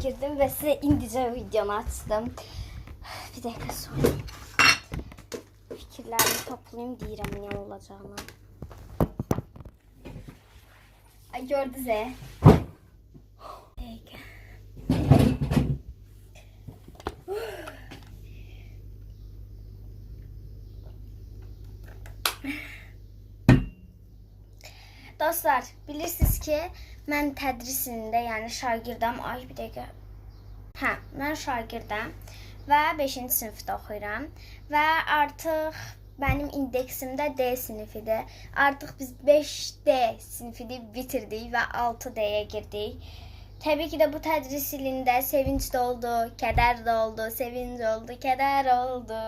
girdim və sizə indicə videonu açdım. Bir dəqiqə sonra. Fikirlərimi toplayım, deyirəm nə olacağını. Ay gördünüz e? Dəqiqə. Dostlar, bilirsiniz ki, mən tədrisində, yəni şagirdəm. Ay, bir dəqiqə. Hə, mən şagirdəm və 5-ci sinifdə oxuyuram və artıq mənim indeksimdə D sinifidir. Artıq biz 5D sinifini bitirdik və 6D-yə girdik. Təbii ki də bu tədris ilində sevinç də oldu, kədər də oldu, sevinç oldu, kədər oldu.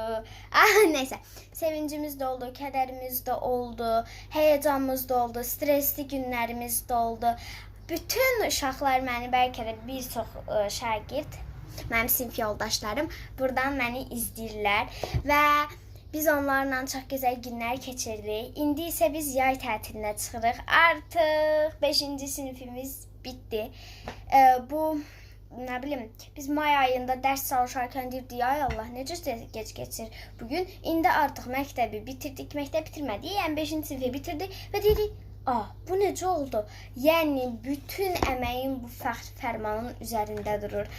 Ah, neysə. Sevincimiz də oldu, kədərimiz də oldu, həyəcanımız da oldu, stresli günlərimiz də oldu. Bütün uşaqlar məni bəlkə də bir çox şagird, mənim sinif yoldaşlarım buradan məni izləyirlər və biz onlarla çox gözəl günlər keçirdik. İndi isə biz yay tətilinə çıxırıq. Artıq 5-ci sinifimiz bitdi. Bu nə bilim, biz may ayında dərs çalışarkən deyirdik, ay Allah, necə gec keçir bu gün. İndi artıq məktəbi bitirdik, məktəb bitirmədik, yəni 5-ci sinifi bitirdik və deyirik, ah, bu necə oldu? Yəni bütün əməyim bu fəxr fərmanın üzərində durur.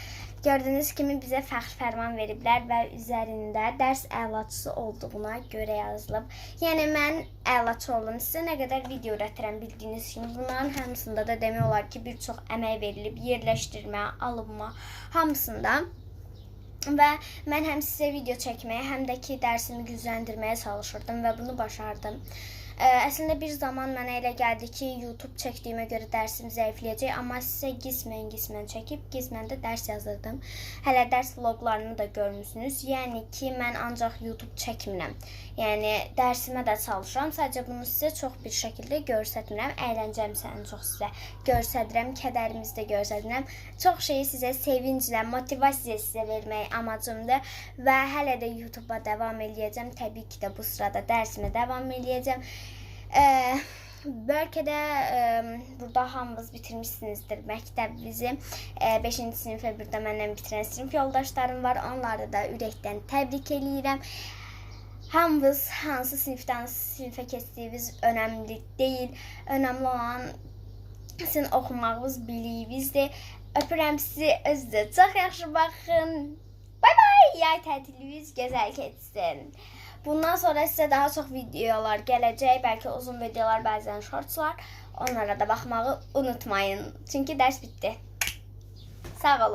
Gördüyünüz kimi bizə fəxr fərman veriblər və üzərində dərs əlaçısı olduğuna görə yazılıb. Yəni mən əlaçı oldum. Sizə nə qədər video öyrətirəm bildiyiniz kimi. Bunların hamısında da demək olar ki, bir çox əmək verilib, yerləşdirmə, alınma, hamısında. Və mən həm sizə video çəkməyə, həm də ki dərsimi gücləndirməyə çalışırdım və bunu başardım. Əslində bir zaman mənə elə gəldi ki, YouTube çəkdiyimə görə dərsim zəifləyəcək, amma sizə qismən-qismən çəkib, qismən də dərs yazırdım. Hələ dərs vloqlarını da görmüsünüz. Yəni ki, mən ancaq YouTube çəkmirəm. Yəni dərsimə də çalışıram. Sadəcə bunu sizə çox bir şəkildə göstərmirəm. Əyləncəmi ən çox sizə göstərirəm, kədərimizi də göstərirəm. Çox şeyi sizə sevinclə, motivasiya sizə vermək amacımdır və hələ də YouTube-a davam eləyəcəm. Təbii ki də bu sırada dərsimə davam eləyəcəm. Bəlkə də burada hamınız bitirmişsinizdir məktəbinizi. 5-ci sinifə bir də məndən bitirən sinif yoldaşlarım var. Onları da ürəkdən təbrik eləyirəm. Hamınız hansı sinifdən hansı sinifə keçdiyiniz önəmli deyil. Önəmli olan sizin oxumağınız, biliyinizdir. Öpürəm sizi. Özünüzə çox yaxşı baxın. Bay bay. Yay tətiliniz gözəl keçsin. Bundan sonra sizə daha çox videolar gələcək. Bəlkə uzun videolar, bəzən shortslar. Onlara da baxmağı unutmayın. Çünki dərs bitdi. Sağ olun.